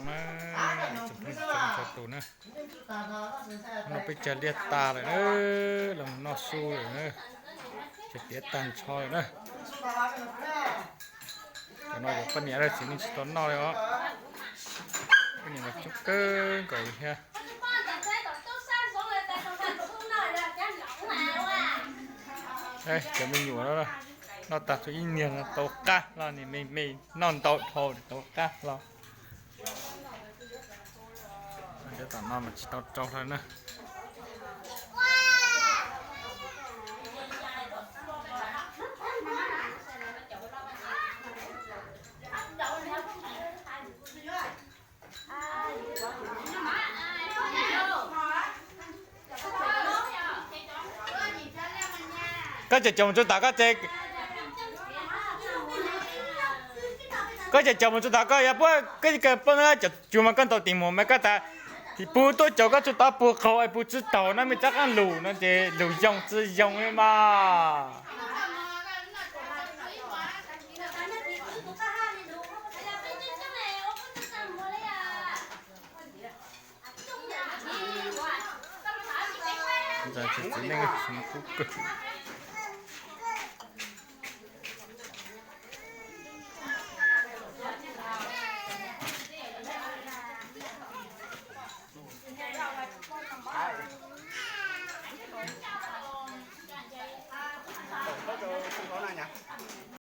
Na, tsoom phooj ywg txhua tus na, no peb cog liaj tag lawm na, los noj su lawm na, cog tiav tag nrho lawm na. Cov no yog poj niam lawm, txiv neej tsis tau noj li os. Poj niam mas coob kawg nkaus li thiab. Cov me nyuam no noj tag tsuas ib niag no tau qab hlo, nim me me noj ntau dhau tau qab hlo. Cov tom no mas tsis tau rau hlo na. Koj cov cov mus tsuj tod koj, koj cov cov mus tsuj tod koj yuav puab koj poj cov cua mas koj ntaus tim mus mas koj tas, pug tuaj cov koj tsuj tod pug qaug es pug tsis taus no mej rov qaab lug no ces lug yoo tsi yoo li mas. Ntawm txiv neej kub kawg.